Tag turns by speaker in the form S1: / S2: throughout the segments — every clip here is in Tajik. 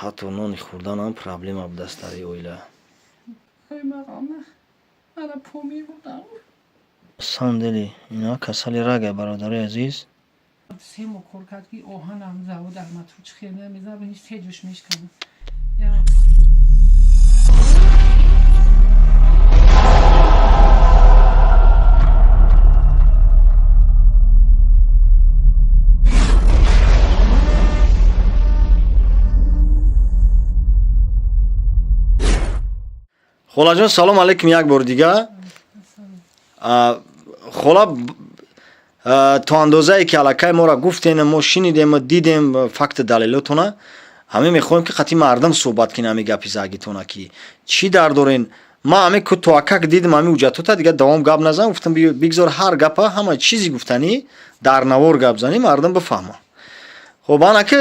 S1: Ҳатто нони хӯрданам проблема будааст дар ин оила. Самом деле ина касали рага, бародарои азиз.
S2: 3 моҳ кор кард, ки оҳанам завод арматур чи хел намезад, се ҷош мешканад.
S1: Холаҷон, салом алейкум як бор дига. Хола, то андозае ки аллакай моро гуфтем, мо шинидем, дидем факти далелотона, ҳаме мехоҳем, ки қатъи мардум суҳбат кунем. Ҳами гапи загитона, ки чӣ дар дорен, ма ҳаме туакак дидем, ҳами ҳуҷҷатота, дига давом гап назан, гуфтам, бигзор ҳар гапа, ҳама чизи гуфтанӣ дар навор гап занӣ, мардум бифаҳма. Хоб, ана ки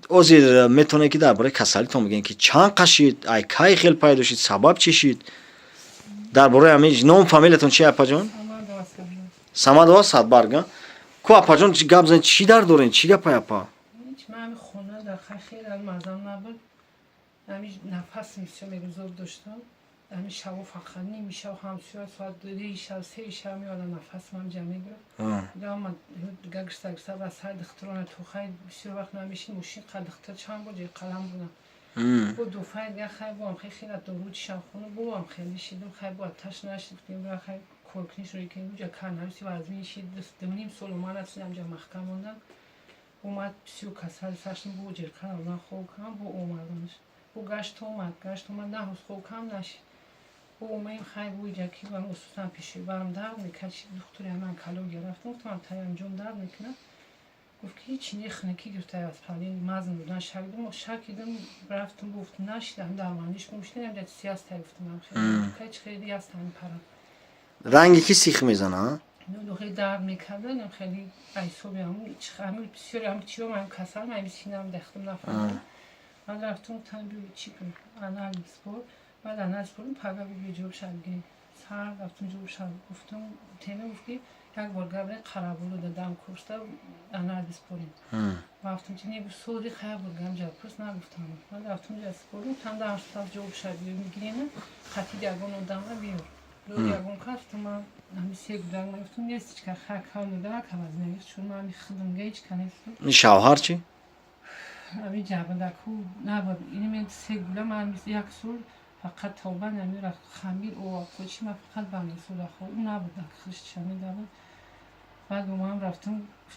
S1: озир метавонед, ки дар бораи касалитон бигӯем, ки чанд қашид, ай кай хел пайдо шид, сабаб чӣ шид, дар бораи ҳами. Ном фамилиятон чи, апаҷон? Самадова Садбарг. Ку, апаҷон, гап занед, чӣ дар дорен, чӣ гапай, апа?
S2: Хона дар хеле мазам набуд, ҳами нафас мисё мегузор доштам, ҳами шаво фақат ними шав, ҳамсӯя соат 2 шав, 3 шав меода, нафасам ҷа мегирифт. Гирста гирста ба сар духтурона тухай бисёр вақт намешин мошин қа духтур чанд бор ҷои қалам будам бо дуфай дига, хай боам хай хела дору чишам хуну боам хеле шидам, хай бо таш нашид, хай коркуниш рӯи ки уҷа кар нариси вазмин шид. 2.5 сол омад, ҷа маҳкам мондам, омад бисёр касал сашн бо ҷирканам хоб кам бо омадамш, бо гашт омад, гашт омад, наҳуз хоб кам нашид, бо омаем, хай бо иҷа ки вам усусан пеши барам дард мекард. Духтури ҳама онкология рафтам, гуфтам, таям ҷон дард мекунад. Гуфт, ки ҳеч не, хунукӣ гирифта, аз палин мазн будан шакидам, шакидам, рафтам, гуфт, нашидам, дармандиш гумшидам, сиястай, гуфтам, хеле хеле ястам парам.
S1: Ранге ки сих мезана?
S2: Хеле дард мекардан, хеле айсоби ҳамин бисёри ҳам чиём ҳам касал ҳам синам дахтам нафаҳмидам. Ман рафтам, гуфтам, биё, чӣ кун, анализ бор. Баъд анализ бурдам, пага гуфт, ҷавоб шад бигирем. Сар рафтам, ҷавоб шад гуфтам, тена гуфт, ки як бор гап қарабулу дадам курста анализ бурем. Рафтам, чи не, соди хай бор гам ҷавоб пурс нагуфтам. Баъд рафтам, ҷа спорим, там 10 соат ҷавоб шад мегирем, қатид ягон одамра биёр, ягон кас. Гуфтам, ман ҳами се гудак, ман гуфтам, нестичка ха кал каваз нест, чун ман ҳами худам ҳеч ка нестам.
S1: Шавҳар чӣ?
S2: Ҳами ҷабадаку набуд, ин се гула, ман як сол фақат тавба намера, хамир овақочи, ман фақат банисода хо, ӯ набуд, худш чамидабуд. Баъд омам рафтам,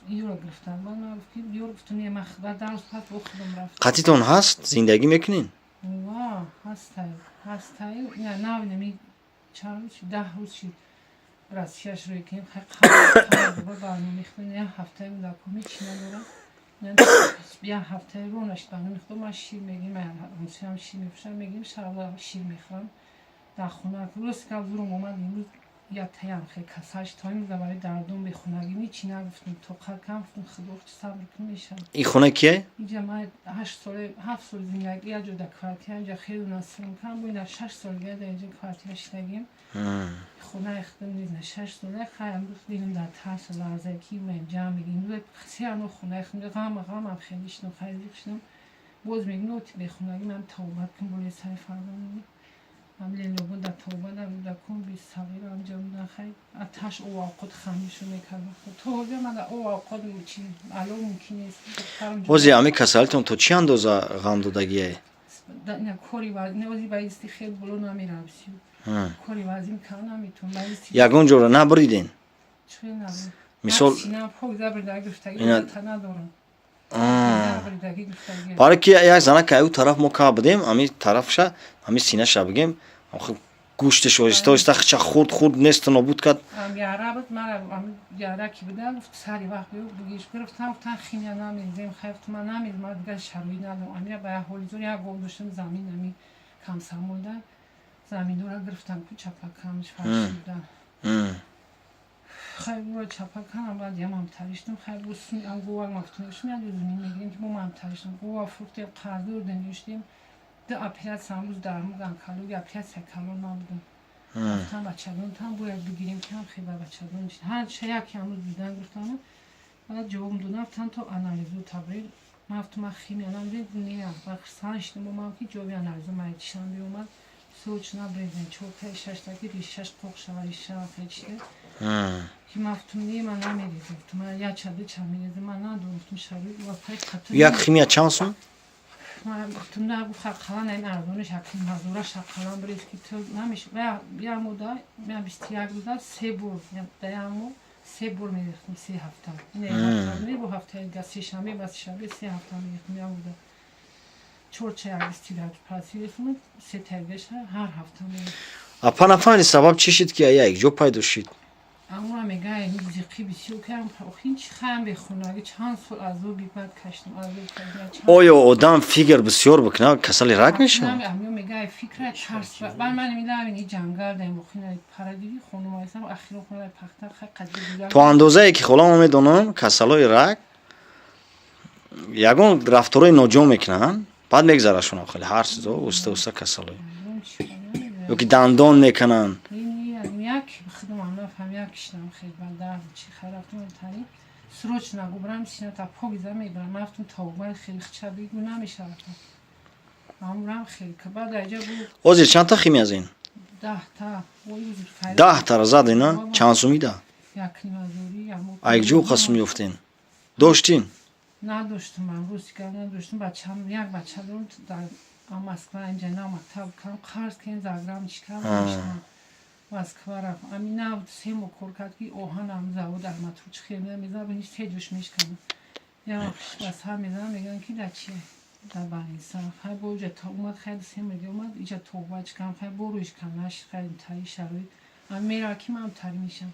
S2: ёро гирифтам, баъд ман гуфт, ки биёр, гуфтам, не, ман баъд 10 рӯз пас бо худам рафтам.
S1: Қатитон ҳаст, зиндагӣ мекунен?
S2: Ва, ҳастай, ҳастай, нав нами чанд рӯз шид, 10 рӯз шид, Россияш рӯй кунем, хай барнома мехӯрем, як ҳафтаи кӯдакҳо ҳеч надорам, як ҳафтаи ро нашид барнома мехӯрам, ман шир мегирем, ҳамсоям шир мефурӯшам, мегирем, шаб шир мехӯрам дар хона. Рост гап, зурум омад имрӯз, як таям хеле касал шид, то имрӯз барои дардум бехонагӣ ҳечи нагуфтам, тоқат кам, гуфтам, худо сабр кун, мешавад.
S1: Ин хона кие?
S2: Инҷа ман 8 сола, 7 сол зиндагӣ як ҷо дар квартира, инҷа хеле насрам кам бо ина 6 сол дига дар инҷа квартира шидагим, хонаи худам низ 6 сола. Хай, амрӯз дилам дар тарсу ларза, ки мем ҷамъ мегирем се ано хонаи худам, ғам ғамам хеле шидам, хай зиқ шидам, боз мегӯм, ноти бехонагӣ ман тавбат кун болои сари фарзандам, ам ленобон дар тавба кун би сағир ам ҷамъ, хай аташ о авқот хамишу мекардам, то ҳозир ман о авқот чи ало мумкин нест.
S1: Ҳозир ҳами касалитон то чӣ андоза ғам додагие?
S2: Кори ози ба исти хел боло намерам, кори вазин кам наметавонам.
S1: Ягон ҷоро набуриден? Мисол
S2: надорам.
S1: Барои ки як занак аю тараф мо ка будем, ҳами тарафша, ҳами синаша бигем, гӯшташ оҳиста оҳиста хча хурд хурд несту нобуд кард.
S2: Яра буд, мара яра ки буда, гуфт, сари вақт биё, бугиш гирифтам, гуфтан, химия намезем. Хай, гуфтам, ман намезем, ман дигар шароит надорам. Амира ба як ҳоли зор як гов доштам, замин ами комсомолда заминора гирифтам, ку чапакамш фарши будан, хай бура чапаканам, баъд я мамтариштам, хай бу говак мафтунашм, як замин мегирем, ки мо мамтариштам, гова фурӯхтем, қарздор дем, ду оператсия ҳамрӯз дар онкология, оператсия калон набудам, гуфтам, бачагон там бояд бигирем, ки ҳам хел бачагон ҳар ша як ҳамрӯз дидан гирифтам, баъд ҷавоб додам, гуфтам, то анализу табрил. Ман гуфтам, ман химия намедонам, не, ба хурсанд шидам, бо ман ки ҷоби анализа ман чишам биомад, срочно брезен, чорта шашта ки ришаш қоқ шава, риша хечида. Ки ман гуфтам, не, ман намерезам, гуфтам, ман як ча, ду ча мерезам, ман надорам, гуфтам, шароит ва пай қатъ.
S1: Як химия чанд сум?
S2: Ман гуфтам, на, гуфт, ақаллан ин арзониш 1 ҳазора ақаллан бирез, ки ту намеш як моҳда, я 21 рӯза се бор, да як моҳ се бор мерехтам, 3 ҳафта, не, ҳафта не, бо ҳафтаи дига сешанбе ба сешанбе 3 ҳафта мерехтам. Як моҳда чорча як бисту рехтам, се тагаша ҳар ҳафта мерехтам.
S1: Апа, нафаҳмидӣ, сабаб чӣ шид, ки як ҷо пайдо шид?
S2: Амура мегӯяд, зиқӣ бисёр кардам. Охин чи хаям, бехонаги чанд сол азоби бад каштам, азоб кашидам.
S1: Оё одам фикр бисёр бикунад, касали рак мешавад?
S2: Амё мегӯяд, фикра, тарс. Баъд ман намедонам, ини ҷангал даем, охин парадиди хонум айсам, ахирон хона пахта хай қадри.
S1: То андозае ки хола мо медонам, касалои рак ягон рафторои ноҷо мекунанд, баъд мегзарашон, хеле ҳар чизо уста уста касалои ё ки дандон мекунанд.
S2: Як худам нафаҳм, як киштам хел ба дард чи харафтам, тари срочно губрам сината погиза мебарам. Ман рафтам тавба, хеле хча бигу намешавад, амрам хел баъд аҷа бу.
S1: Ҳозир чандта химия зин?
S2: 10 та.
S1: 10 тара задина, чанд сумида?
S2: 1,5 ҳазорӣ.
S1: Айкҷо қасум ёфтен, доштин?
S2: Надоштум, ман рости гап надоштум. Бачам, як бача дорам дар Москва, инҷа на мактаб кам қарз кен заграм чи кардам, Москва рафт. Ами нав 3 моҳ кор кард, ки оҳанам завод арматур чи хел мезанад, ини се ҷош мешканад. Як вақт ба сар мезанам, мегӯянд, ки дар чи дар больница. Хай, бо иҷа то омад, хай, 3 моҳ омад, иҷа тоба чикам, хай, бо рӯиш кам нашид, хай, тари шароит ами мерава, ки ман тари мешам.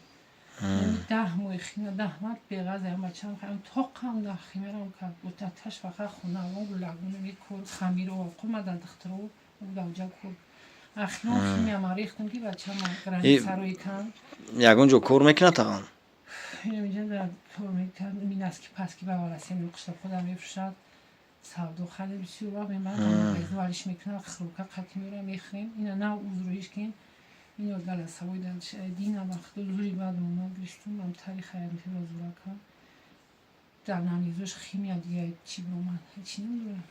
S2: 10 моҳи химия, 10 моҳ беғаза бачам, хай, тоқам да химиярам кард. Отаташ фақат хонавон гулагун кор хамиро қомада духтаро давҷа кор. Ахирон химия ма рехтам, ки бачам границарои кан.
S1: Ягон ҷо кор мекунад таған?
S2: Инҷа дар кор мекард, минаски паски ба валасем қишлоқ худам мефурӯшад, савдо хеле бисёр вақт мебарад, вариш мекунад, хӯрока қатӣ меора, мехӯрем. Ина нав узроиш кен, ино галасавой дина вақт зури баъд омад, гиштум ам тари хаям зурака дар анализош химия дига чӣ биомад, ҳечи намедонам,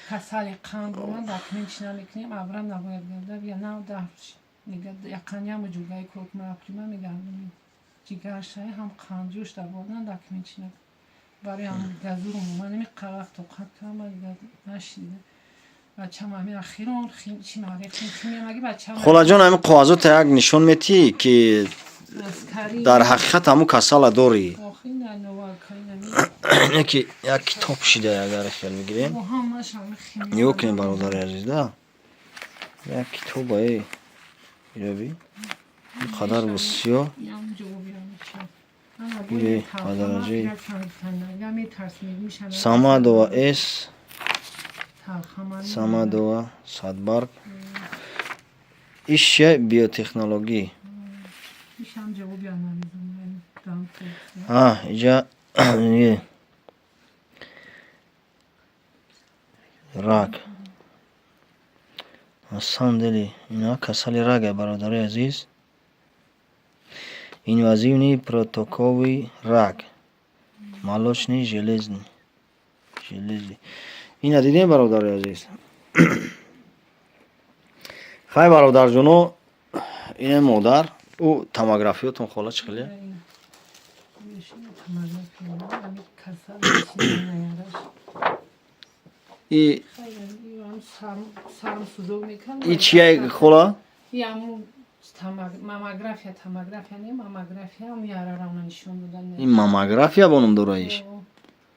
S2: касали қанд омад, документ чи намекунем, аврам набояд гардад. Я нав 10 яқанямо ҷугаи коркума априма мегардонем, ҷигаршай ҳам қанҷӯш дар бордан, документ чи барои ҳам газурум омад. Ами вақт тоқат кардам, дига нашида. Бачам ами ахирон чи марехтем химия маги бачам.
S1: Холаҷон, ҳамин коғазота як нишон метиҳӣ, ки дар ҳақиқат ҳамун касала дорӣ? Ине ки як китоб шида, агар хел бигирем, нигоҳ кунем, бародари азиз, да, як китобае ироби ин қадар бисёр ба дараҷаи Самадова с Самадова Садбарг иш чия, биотехнологӣ. А иҷа рак, на самом деле ина касали рак, бародарои азиз, инвазивный протоковый рак молочной железы. Ина дидем, бародарои азиз. Хай, бародарҷоно, ина модар, ӯ томографиётон, хола, чӣ хеле? И чия, хола?
S2: Маммография, томография не, маммография, яраравна нишон додан.
S1: Ин маммография бо ном дора иш?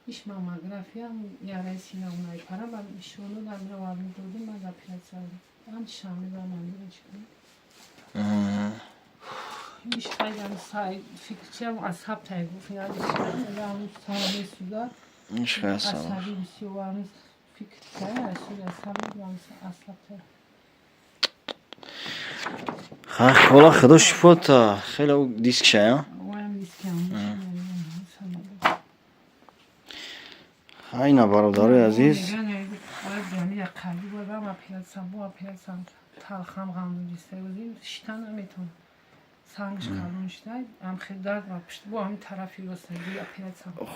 S2: Иш маммография, яраи синаунай пара ба нишон додан, раварни додим, баъд оператсия ам шанбе ба ман чикам. Иш хайдам сай фикрчиам асаб тай гуфт, ям сар месӯзад.
S1: Иш хай асаб.
S2: Асаби бисёр фикр тай, асаб асаб тай.
S1: Хола, худо шифота. Хеле диск шая. Хайна, бародарои азиз.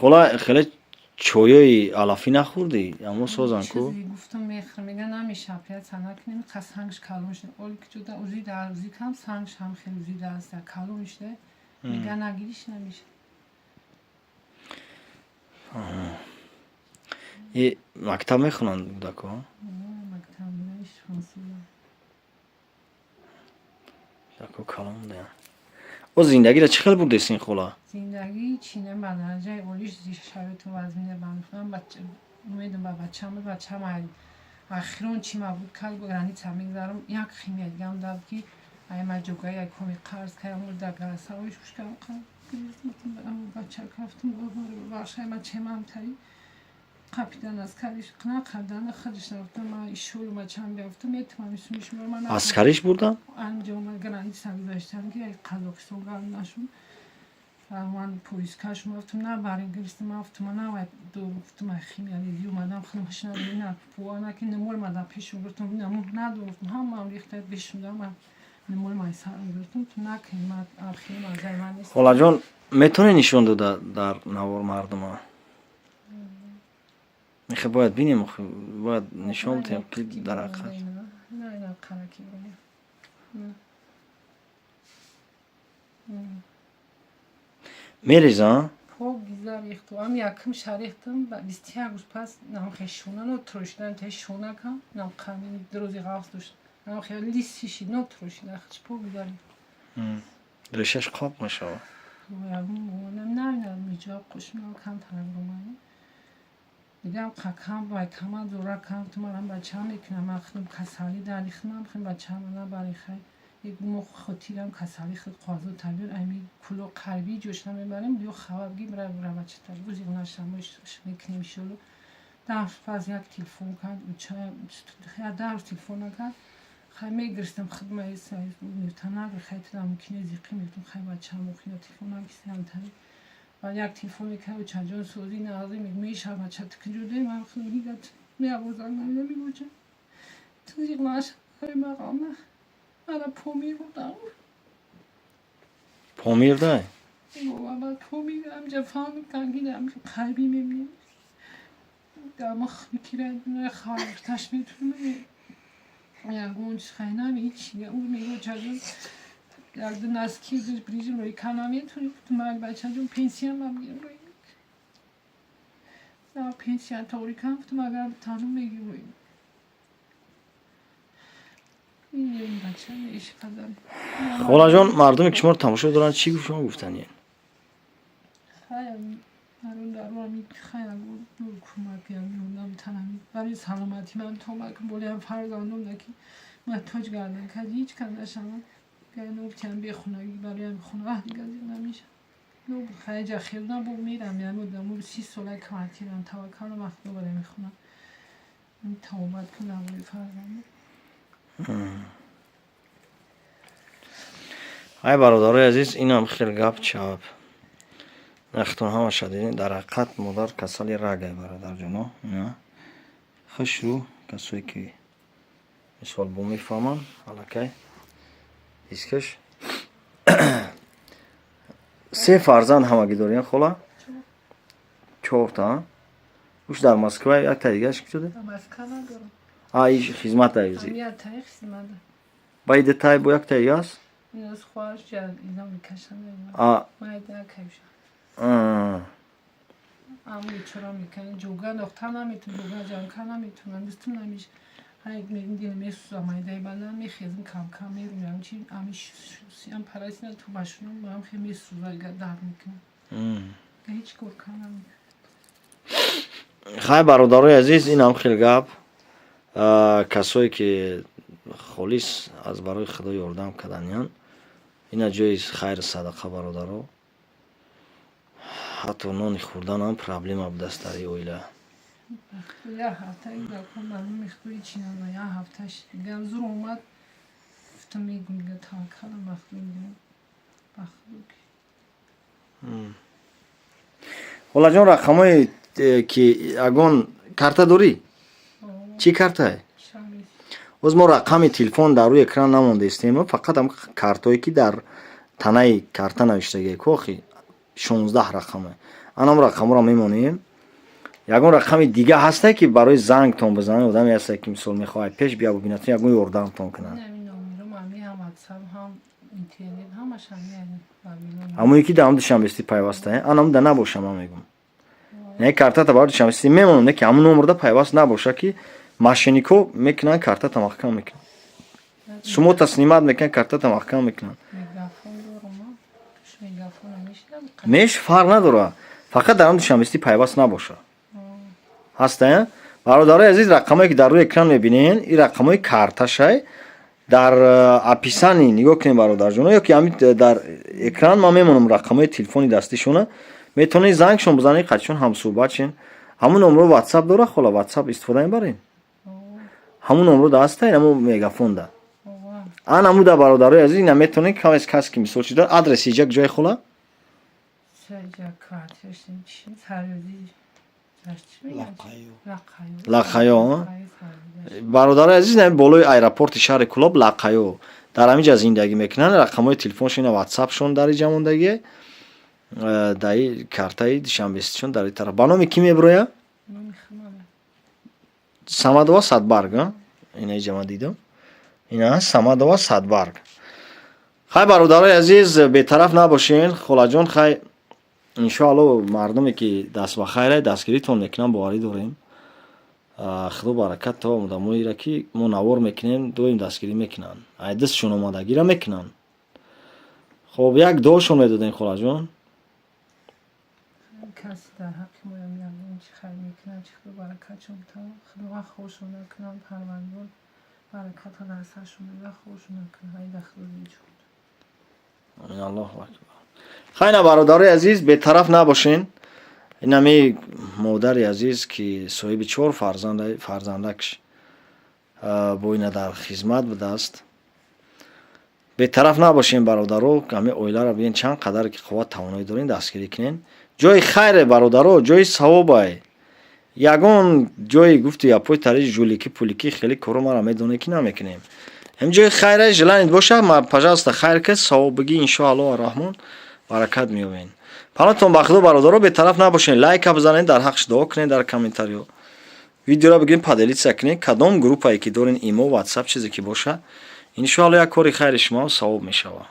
S1: Хола, хеле Чойои алафӣ нахӯрдӣ? Амо созан ку.
S2: Чизе гуфтам, мехӯрам, мега намеша, оператсия накунем, қа сангш калон шуда. Оли ки ҷуда УЗИ да УЗИ кам, сангш ҳам хел УЗИ да аста калон шуда. Мега нагириш, намеша.
S1: И мактаб мехонанд кӯдако?
S2: Мактаб меиш фонсила.
S1: Кӯдако калон будаянд. О, зиндагиро чӣ хел бурдесин, хола?
S2: Зиндагӣ чи не, ба дараҷаи олиш шароиту вазмина бандхонам, умедам ба бачам буд, бачам ахирон чи ма буд, кал граница мегзарам, як химия дигам дад, ки ай ма ҷогаи ай коми қарз каям, да гарасаоиш хушкам, бача кафтум, бахшай ма чемам тари қапидан аз кариш қна қабдан хадиш нафтам, ма ишолу бачам биафтам, метавам исумиш ман.
S1: Аскариш бурдан?
S2: Анҷома граница гузаштам, ки Қазоқистон гарм нашуд. Ман поискашум рафтам, на барин гирифтам, рафтам, на вай гуфтам, ай химия диди омадам, худам ҳашна на пуа ки немол ма дар пешум гирифтам, наму надорфтам, ҳамаам рехта бешумдам, ма немол май сарам гирифтам, ту накунӣ, ма архием азай ман нест.
S1: Холаҷон, метавонӣ нишон дода дар навор мардума? Мехе бояд бинем, бояд нишон диҳем, ки дар ҳақиқат.
S2: На, ина қараки бояд.
S1: Мереза?
S2: Пок гиза рехту. Ам якм шарехтам, 21 рӯз пас нам хе шона но трошидан, те шона кам, нам қами дрози ғафс дошт. Нам хе лиси шид, но трошида, хич пок гиза рехт.
S1: Решаш қоқ мешавад.
S2: На, миҷа қушна кам тарак романи. Дигам қакам вай кама зора кам, ту манам бача мекунам, ман худам касалӣ дари худам, худам бачам набари хай. Як мо хотирам касалӣ худ қозу табир ами куло қалби ҷош намебарем, биё хабар ги бира бира бача гузиқ нашам мекунем иншолло. 10 рӯз пас як телефон кард, 10 рӯз телефон накард. Хай мегиристам худма мефтанагр, хай туда мумкине зиқӣ мефтам, хай бачам охина телефон накистам тари. Баъд як телефон мекард: «Учаҷон, созӣ нағзӣ?» Меша, бача ту куҷо дорӣ? Ман худам гигат меавозам, намедонам, мебоча ту зиқ наша мақом на мана Помир будам.
S1: Помир дай?
S2: Баъд Помир амҷа фаҳмид кангидам қалбӣ мебинем. Дама микира хаварташ метунам. Ягон чиз хай нами ҳичи. Ӯ мегӯ: «Чаҷон, як ду носки брижим рӯи кан наметунӣ?» Гуфтам: «Майли, бачаҷон, пенсиям мабгирам рӯи. Пенсия тори кан», гуфтам, «агар танҳо мегирм рӯи». Бача ишқадар.
S1: Холаҷон, мардуме ки шуморо тамошо доранд, чӣ шумо гуфтанед?
S2: Кӯмак, ёрдам танами барои саломатӣ ман томак болиам, фарзандом ки муҳтоҷ гардан кад ҳеҷ кас нашавад. Гуфтиам бехунагӣ бароям хона дига зиқ намеша. Хайҷа хел набо мерам, яъне одамо 30 сола квартирам, таваккал ба Худо барои мехонам. Тавбат кунам барои фарзандом.
S1: Ай бародарои азиз, инам хел гап чап. Нахтон ҳамаша дидем, дар ҳақиқат модар касали рагай, бародарҷоно. Хушрӯ, касое ки мисол бо мефаҳманд, аллакай ҳискаш. Се фарзанд ҳамагӣ дорем, хола? Чорта. Уш дар Москва, якта дигараш куҷода?
S2: Москва надорам.
S1: А, иш хизмат аюзи.
S2: Ятаи хизмат.
S1: Ба иди тай бо якта дига аст?
S2: Иназ хоҳарш ҷа мекашанд.
S1: А.
S2: Майда кайша. Ам бечора мекунанд, ҷога дохта наметун, ҷога ҷамъ кар наметунам, дастум намеш. Ҳай мегум, дил месӯзам, майдаи бадан мехезм, кам кам мерӯям, чи ами сиам парасина ту башунам, ам хе месӯза, дард мекунам. Ҳеҷ кор кар намекунам.
S1: Хай, бародарои азиз, инам хел гап. Касое ки холис аз барои Худо ёрдам карданиянд, ина ҷои хайру садақа, бародаро. Ҳатто нони хӯрданам проблема будааст дар ин оила.
S2: Як ҳафта мехӯри чи нада, як ҳафташ дигам зур омад, гуфтам, мегум, дига таваккалам ба Худо, мегӯям ба Худо ки.
S1: Холаҷон, рақамое ки ягон карта дорӣ? Чӣ картае? Боз мо рақами телефон дар рӯи экран намондаистем, фақат ам картое ки дар танаи карта навиштагие ку, охи 16 рақаме, анам рақамҳоро мемонем. Ягон рақами дига ҳасте, ки барои зангтон бизанад, одаме ҳасте, ки мисол мехоҳад пеш бия бубинад, ягон ёрдамтон кунад?
S2: Ҳамин номером, ҳами ҳам WhatsApp, ҳам интернет, ҳамаш ҳами.
S1: Ҳамоне ки дар ҳам Душанбести пайваста, анам да набоша, ман мегум, не, картата барои Душанбести мемонам, не ки ҳамун номерда пайваст набоша, ки мошеннико мекунанд, картата маҳкам мекунанд, сумота снимать мекунанд, картата маҳкам мекунанд.
S2: Мегафон дорум, туш мегафон мешинам.
S1: Неш, фарқ надора, фақат дар ҳам Душанбести пайваст набоша. Ҳаста, бародарои азиз, рақамое ки дар рӯи экран мебинен, ин рақамҳои карташай. Дар описании нигоҳ кунед, бародарҷоно, ё ки ҳамин дар экран ман мемонам рақамҳои телефони дастишона. Метавонед зангшон бизанед, қатишон ҳамсӯҳбат шен. Ҳамун номро WhatsApp дора, хола? WhatsApp истифода мебаред? Ҳамун номро даста, ҳамун мегафонда ан ҳамуда. Бародарои азиз, ина метавонед камес кас ки мисол чи дор, адреси иҷа ҷои хола?
S2: Ҷа квартираш чи сарёзи чӣ мегӯянд?
S3: Лақайо.
S2: Лақайо.
S1: Лақайо. Бародарои азиз, ин болои аэропорти шаҳри Кӯлоб, Лақайо, дар ҳамин ҷа зиндагӣ мекунанд. Рақамҳои телефоншон ина, ватсапшон дар иҷа мондагие. Даи картаи душанбестишон дар ин тараф ба номи кӣ мебирояд?
S2: Номи худам.
S1: Самадова Садбарг. Ина иҷа ман дидам, ина Самадова Садбарг. Хай, бародарои азиз, бетараф набошен. Холаҷон, хай, иншоалло, мардуме ки даст ба хайре, дастгиритон мекунам, боварӣ дорем. Худо баракат то одамоеро, ки мо навор мекунем, доим дастгирӣ мекунанд, ай дастшон омадагиро мекунанд. Хоб, як дуошон медодем, холаҷон.
S2: Каси дар ҳаққи моям ягон чи хайр мекунад, чи худо баракатшон битавон, худованд хошон накунад, парвардигор бараката дар саршон буда, хошон накунад, ай дар худо ҷон.
S1: Амин, аллоҳу акбар. Хайна, бародарои азиз, бетараф набошен. Инами модари азиз, ки соҳиби чор фарзандакш бо ина дар хизмат будааст. Бетараф набошем, бародаро. Ҳами оиларо бибин, чанд қадаре ки қувват тавоноӣ дорем, дастгирӣ кунен. Ҷои хайре, бародаро, ҷои савобай. Ягон ҷои гуфти япои тари жулики пулики хеле коро мара медонем, ки намекунем. Ҳам ҷои хайре желание боша, пожалуйста, хайр ки савоб бигӣ, иншоаллоҳ арраҳмон баракат меёбен. Паноҳтон ба худо, бародаро, бетараф набошен. Лайка бизанед, дар ҳаққш дуо кунед дар комментариё. Видеоро бигиред, поделиться кунед, кадом группае ки дорен, имо, ватсап, чизе ки боша. Иншоалло, як кори хайри шумо савоб мешавад.